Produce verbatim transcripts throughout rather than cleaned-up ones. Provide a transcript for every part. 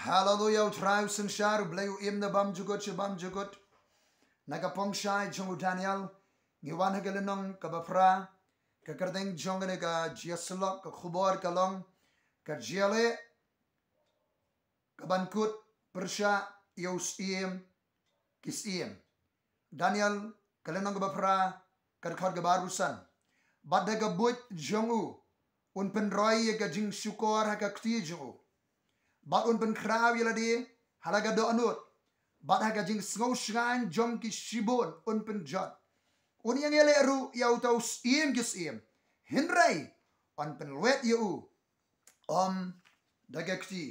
Haleluya, U Trai u synshar, U Blei u im na bymjukut sha bymjukut. Na ka pongshai jong u Daniel, ngi wan ha ka lynnong kaba phra, ka kyrteng jong kane ka jingïasyllok, ka khubor ka long, ka jingïaleh kaban kut pyrshah ïa u Syiem ki syiem. Daniel, ka lynnong kaba phra, ka dkhot kaba arphew san. Bad da ka buit jong u un pynroi ïa ka jingshukor ha ka kti jong u, bad un pynkhraw ïa lade ha la ka dohnud, bad ha ka jingsngew shngaiñ jong ki shibun un pynjot. Un ïeng ïaleh ruh ïa uta u Syiem ki syiem, hynrei yn pynlwet ïa u ym da ka kti.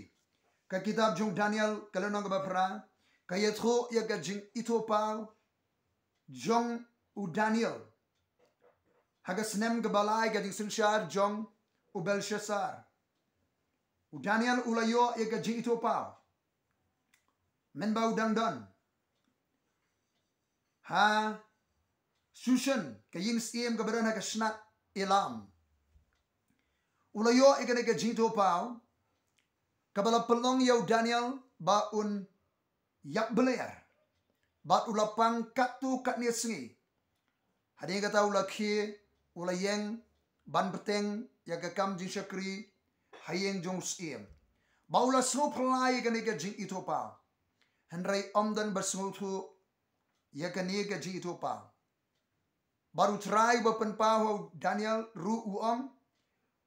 Ka kitab jong u Daniel, ka lynnong kaba phra, ka ïathuh ïa ka jingithuhpaw jong u Daniel ha ka snem kaba lai ka jingsynshar jong u Belshassar. U Daniel u la ïoh ïa ka jingithuhpaw mynba u dang don ha Shushan, ka ïing syiem kaba don ha ka shnat Elam. U la ïoh ïa kane ka jingithuhpaw kaba la pynlong ïa u Daniel ba un ïap bler, bad u la pang katto katne sngi. Hadien kata u la khie, u la ïeng ban bteng ïa ka kam jingshakri ha ïing jong u syiem. Ba u la sngewphylla ïa kane ka jingithuhpaw, hynrei ym don ba sngewthuh ïa kane ka jingithuhpaw. Bad U Trai uba pynpaw ha u Daniel ruh u ong,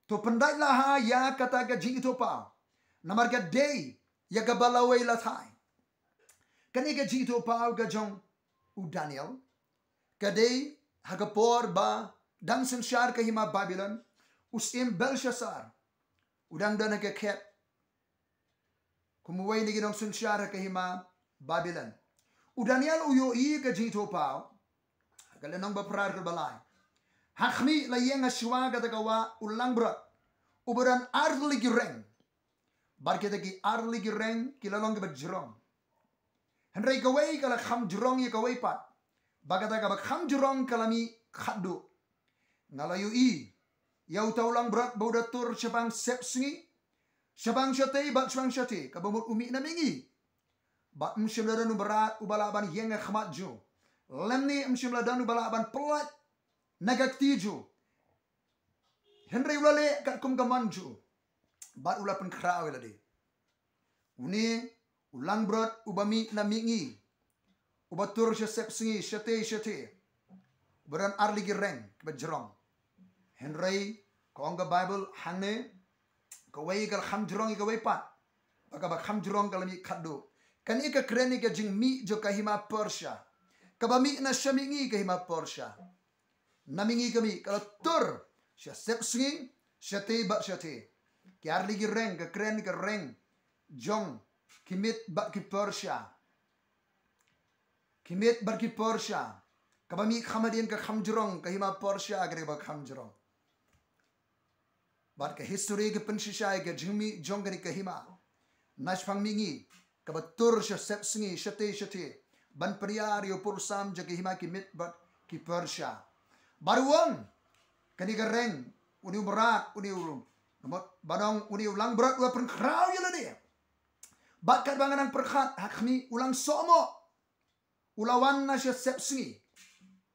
to pyndait lah ha ïa kata ka jingithuhpaw, namar ka dei ïa kaba lawei la thait. Kane ka jingithuhpaw ka jong u Daniel ka dei ha ka por ba dang synshar ka hima Babilon, u Syiem Belshassar u dang don ha ka khet kum uwei na ki nongsynshar ha ka hima Babilon. U Daniel u ïohi ka jingithuhpaw ha ka lynnong ba phra, dkhot ba lai. Ha khmih, la ïeng ha shuwa kata ka wah u langbrot uba don ar tylli ki reng. Bad kita ki ar tylli ki reng ki la long kiba jrong. Hynrei kawei ka la kham jrong ïa kawei pat, bad kata kaba kham jrong ka la mih khatduh. Nga la ïohi ïa uta u langbrot ba u da tur shaphang sepsngi, shaphang shatei bad shaphang shatei, kaba mut u mih na mihngi. Bad ym shym la don u mrad uba lah ban ïeng ha khmat jong u, lymne ym shym la don uba lah ban pyllait na ka kti jong u. Hynrei u la leh katkum ka mon jong u, bad u la pynkhraw ïa lade. Une u langbrot uba mih na mihngi, uba tur sha sepsngi, shatei shatei, uba don ar tylli ki reng kiba jrong. Hynrei ka ong ka Baibl hangne, kawei ka la kham jrong ïa kawei pat, bad kaba kham jrong ka la mih khatduh. Kane ka kren ïa ka jingmih jong ka hima Persia, kaba mih na sha mihngi ka hima Persia. Na mihngi ka mih, ka la tur sha sepsngi, shatei bad shatei. Ki ar tylli ki reng, ka kren ka reng jong ki Mid bad ki Persia. Ki Mid bad ki Persia. Kaba mih kham hadien ka kham jrong ka hima Persia, ka dei kaba kham jrong. Bad ka histori ka pynshisha ïa ka jingmih jong kane ka hima na shaphang mihngi, kaba tur sha sepsngi, shatei shatei, ban pynïar ïa u pud u sam jong ka hima ki Mid bad ki Persia. Bad u ong, kane ka reng, une u mrad, une u, ban ong, une u langbrot u la pynkhraw ïa lade. Bad katba nga nang pyrkhat, ha khmih, u langsohmoh u la wan na sha sepsngi.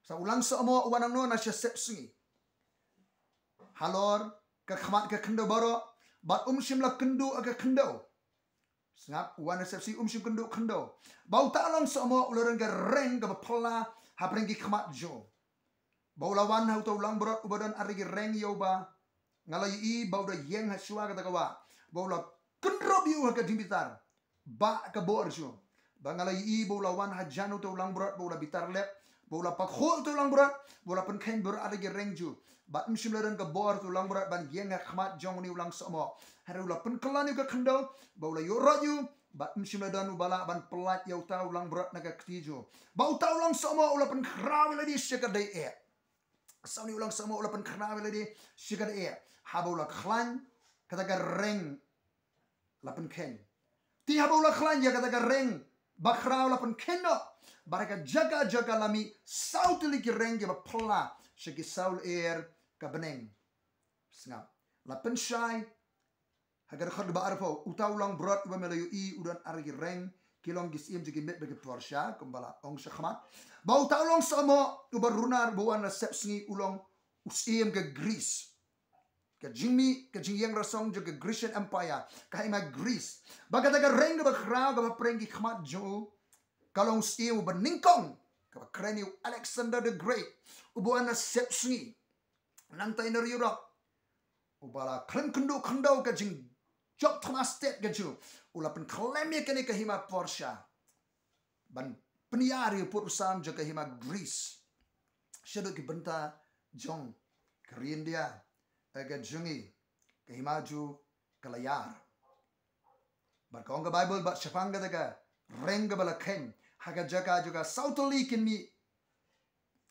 Sa u langsohmoh u wan nangno? Na sha sepsngi. Halor ka khmat ka khyndew baroh, bad um shym la kynduh ha ka khyndew. Sngap, u wan na sepsngi, um shym kynduh khyndew. Bad uta u langsohmoh u la don ka reng kaba phylla hapdeng ki khmat jong u. Bad u la wan ha uta u langbrot uba don ar tylli ki reng ïa u, bad nga la ïohi ba u da ïeng ha shuwa kata ka wah, bad u la kynrop ïa u ha ka jingbitar ba ka bor jong u. Bad nga la ïohi ba u la wan hajan uta u langbrot, bad u la bitar lep, bad u la pynkhuid uta u langbrot, bad u la pynkheiñ baroh ar tylli ki reng jong u. Bad um shym la don ka bor uta u langbrot ban ïeng ha khmat jong une u langsohmoh. Hynrei u la pynkylla ïa u ka khyndew, bad u la ïuhroit ïa u, bad um shym la don uba lah ban pyllait ïa uta u langbrot na ka kti jong u. Bad uta u langsohmoh u la pynkhraw ïa lade sha ka dei eh. Sa une u langsohmoh u la pynkhraw ïa lade sha ka dei eh. Haba u la khlaiñ, kata ka reng la pynkheiñ. Te haba u la khlaiñ, ïa kata ka reng bakhraw la pynkheiñ noh. Bad ha ka jaka jaka la mih saw tylli ki reng kiba phylla sha ki saw lyer ka bneng. Sngap. La pynshai Ha ka dkhot ba arphew, uta u langbrot uba me la ïohi u don ar ki reng, ki long ki syiem jong ki met bad ki por sha, kumba la ong shakhmat. Bad uta u longsahmoh uba runar uba wan na sepsngi u long u syiem ka Greece. Ka jingmih, ka jingïeng rasong jong ka Grecian Empire, ka hima Greece. Bad kata ka reng kaba khraw kaba pyrshang ki khmat jong u, ka long u syiem uba nyngkong, kaba kren ïa u Alexander the Great, uba wan na sepsngi. Nangta ïa na Europe, uba la khlem kynduh khyndew ka jingjop thma stet ka jong u, u la pynkhlem ïa kane ka hima por sha ban pynïar ïa u pud u sam jong ka hima Greece. Shaduh ki bynta jong ka ri India, eh, ka jong ngi, ka hima jong u ka la ïar. Bad ka ong ka Bible, bad shaphang kata ka reng kaba la kheiñ, ha ka jaka jong ka saw tylli ki mih,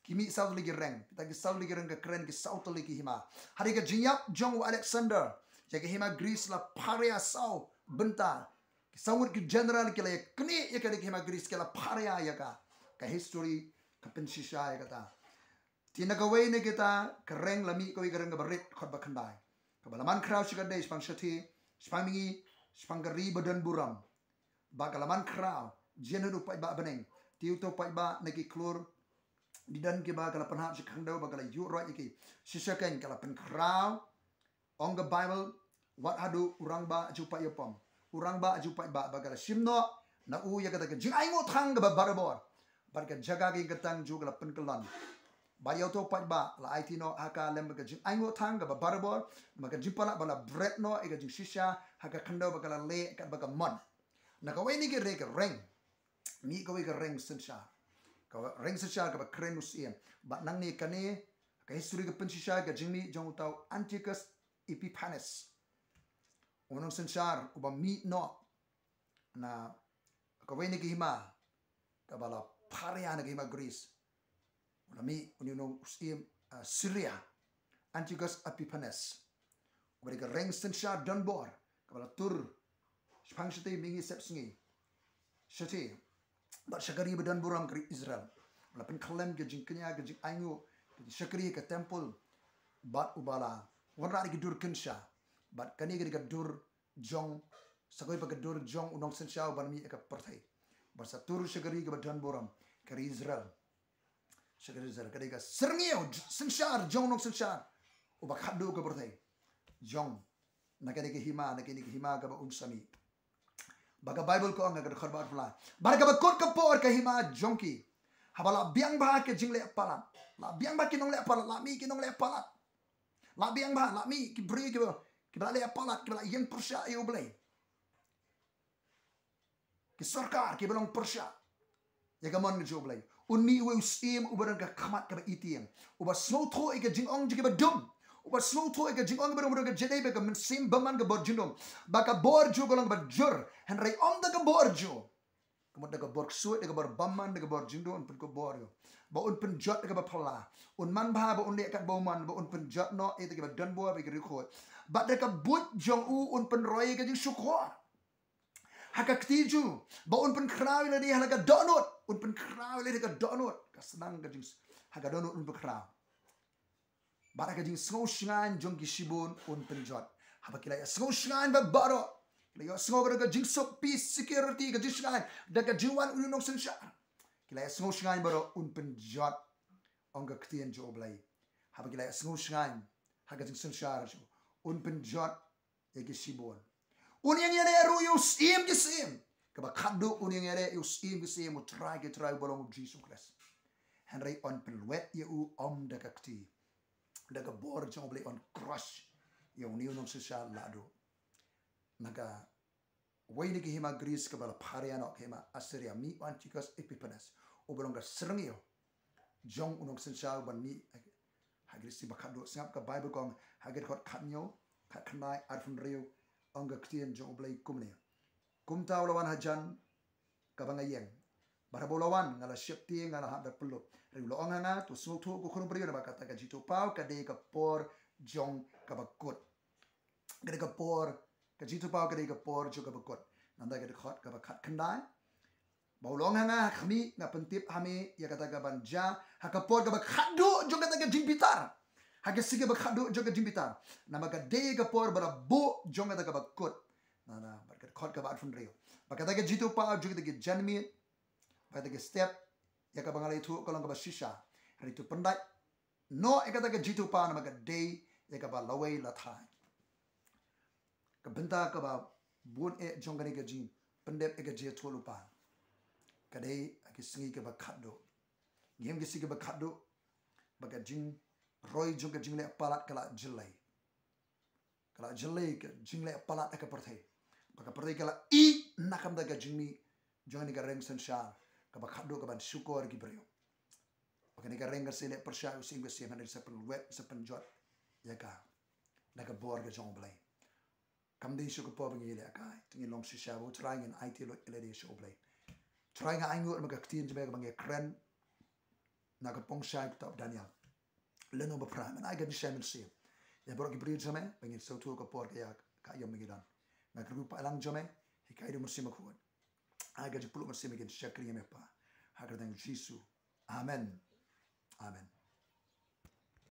ki mih saw tylli ki reng. Kita ki saw tylli ki reng ka kren ki saw tylli ki hima. Hadien ka jingïap jong u Alexander, ïa ka hima Greece la pharia saw bynta. Ki saw ngut ki general ki la ïa knieh ïa ka, ka hima Greece ki la pharia ïa ka. Ka history ka pynshisha ïa kata. Te na kawei na kita ka reng la mih kawei ka reng kaba rit, dkhot ba khyndai, kaba la man khraw sha ka dei, shaphang shathie, shaphang mihngi, shaphang ka ri ba don burom. Bad ka la man khraw, jin haduh paidbah bneng. Te uto u paidbah na ki klur, ki don kiba ka la pynhap sha ka khyndew bad ka la ïuh roit ïa ki. Shisha kein ka la pynkhraw. Ong ka Bible, wat haduh u rangbah jong u paid ïapom, u rangbah jong u paidbah, bad ka la shim noh na u ïa kata ka jingainguh thang kaba barabor. Bad ka jaka ka ïing ka tang jong u ka la pynkyllon. Bad ïa uto u paidbah la aiti noh ha ka lem bad ka jingainguh thang kaba barabor, bad ka jingpalat ba la bret noh ïa ka jingshisha ha ka khyndew bad ka la leh katba ka mon. Na kawei na ki re ka reng, mih kawei ka reng synshar. Ka reng synshar kaba kren u syiem. Bad nangne kane ka history ka pynshisha ka jingmih jong uta u Antiochus Epiphanes. U nongsynshar uba mih noh na kawei na ki hima kaba la pharia na ka hima Greece. U la mih, uni u nong, u syiem, ah, Syria, Antiochus Epiphanes. Uba dei ka reng synshar donbor kaba la tur shaphang shathie, mihngi, sepsngi, shathie. Bad sha ka ri ba don burom ka ri Israel. U la pynkhlem ka jingkñia, ka jingainguh, ka jingshakri ha ka temple. Bad uba la wanrah da ki dur kynsha. Bad kane ka dei ka dur jong, sa kawei pat ka dur jong u nongsynshar uba mih ha ka pyrthei, ba sa tur sha ka ri kaba don burom, ka ri Israel. Sha ka ri Israel, ka dei ka syrngiew j-, synshar jong u nongsynshar uba khatduh ka pyrthei. Jong, na kane ka hima, na kane ka hima kaba un sa mih. Bad ka Bible ka ong ha ka dkhot ba arphew lai, bad kaba kut ka por ka hima jong ki, haba la biang bha ka jingleh palat, la biang bha ki nongleh palat, la mih ki nongleh palat. La biang bha, la mih ki briew kiba, kiba la leh palat, kiba la ïeng pyrshah ïa U Blei. Ki sorkar kiba long pyrshah ïa ka mon ka jong U Blei. Un mih uwei u syiem uba don ka khmat kaba itieng, uba sngewthuh ïa ka jingong jong kiba dum, uba sngewthuh ïa ka jingong kiba dum, uba don ka jingdei bad ka mynsiem bymman, ka bor jingdum. Bad ka bor jong u ka long kaba jur, hynrei ym da ka bor jong u. Ka mut da ka bor ksuid, da ka bor bymman, da ka bor jingdum un pynkupbor ïa u. Ba un pynjot da kaba phylla. Un man bha ba un leh katba u mon, ba un pynjot noh ïa kita kiba donbor bad ki riewkhuid. Bad da ka buit jong u un pynroi ïa ka jingshukor ha ka kti jong u. Ba un pynkhraw ïa lade ha la ka dohnud, un pynkhraw ïa lade ha ka dohnud. Ka sdang ka jing, ha ka dohnud un pynkhraw. Bad ha ka jingsngew shngaiñ jong ki shibun un pynjot. Haba ki la ïa sngew shngaiñ bad baroh, ki la ïohsngew ka, ka jingsuk, peace, security, ka jingshngaiñ da ka jingwan u nongsynshar. Ki la ïa sngew shngaiñ baroh, un pynjot, ong ka ktien jong U Blei. Haba ki la ïa sngew shngaiñ ha ka jingsynshar jong u, un pynjot ïa ki shibun. Un ïeng ïaleh ruh ïa u Syiem ki syiem, kaba khatduh, un ïeng ïaleh ïa u Syiem ki syiem, U Trai ki trai, uba long U Jisu Khrist. Hynrei yn pynlwet ïa u ym da ka kti, da ka bor jong U Blei yn crush ïa une u nongsynshar lahduh. Na kawei na ki hima Greece kaba la pharia noh, ka hima Assyria, mih u Antiochus Epiphanes, uba long ka syrngiew jong u nongsynshar uban mih ha Greece ba khatduh. Sngap ka Bible ka ong ha ka dkhot khathynñiew, khatkhyndai, arphew hynriew, ong ka ktien jong U Blei kumne: Kumta u la wan hajan kaba nga ïeng, bad haba u la wan, nga la sheptieng, nga la hap da pyllup. Hynrei u la ong ha nga: To sngewthuh, ko khun briew, namar kata ka jingthuhpaw ka dei ka por jong kaba kut. Ka dei ka por, ka jingthuhpaw ka dei ka por jong kaba kut. Nangta ka dkhot kaba khatkhyndai, ba u la ong ha nga: Ha khmih, nga pyntip ha me ïa kata kaban jia ha ka por kaba khatduh jong kata ka jingbitar. Ha ka sngi kaba khatduh jong ka jingbitar, namar ka dei ka por ba la buh jong kata kaba kut. Na na, bad ka dkhot kaba arphew hynriew. Bad kata ka jingithuhpaw jong kita ki janmiet, bad kata ka step, ïa kaba nga la ïathuh ka long kaba shisha. Hynrei to pyndait noh ïa kata ka jingithuhpaw namar ka dei ïa kaba lawei la thait. Ka bynta kaba bun eh jong kane ka jingpyndep ïa ka jingïathuhlypa ka dei ha ki sngi kaba khatduh. Ngi hem ki sngi kaba khatduh, ba ka jingroi jong ka jingleh palat ka la jyllei. Ka la jyllei ka jingleh palat ha ka pyrthei. Ba ka pyrthei ka la ïeh na ka bynta ka jingmih jong kane ka reng synshar kaba khatduh kaban shukor ki briew. Ba kane ka reng kan sa leh pyrshah u syiem ka syiem, hynrei sa pynwet, sa pynjot ïa ka da ka bor ka jong U Blei. Kam dei shuh ka por ba ngi lehkai, te ngin long shisha ba U Trai, ngin aiti lut ïa lade sha U Blei. Trai, nga ainguh namar ka ktien jong me kaba ngi kren na ka pongshai kitab Daniel lynnong ba phra. Men ai ka jingshai mynsiem ïa baroh ki briew jong me ba ngin sngewthuh ka por ka ïa ka aïom ba ngi don. Nga kyrkhu paidlang jong me, hikai da U Mynsiem Bakhuid. Ai ka jingpluh mynsiem ba ngin shakri ïa me Pa, ha ka kyrteng U Jisu. Amen. Amen.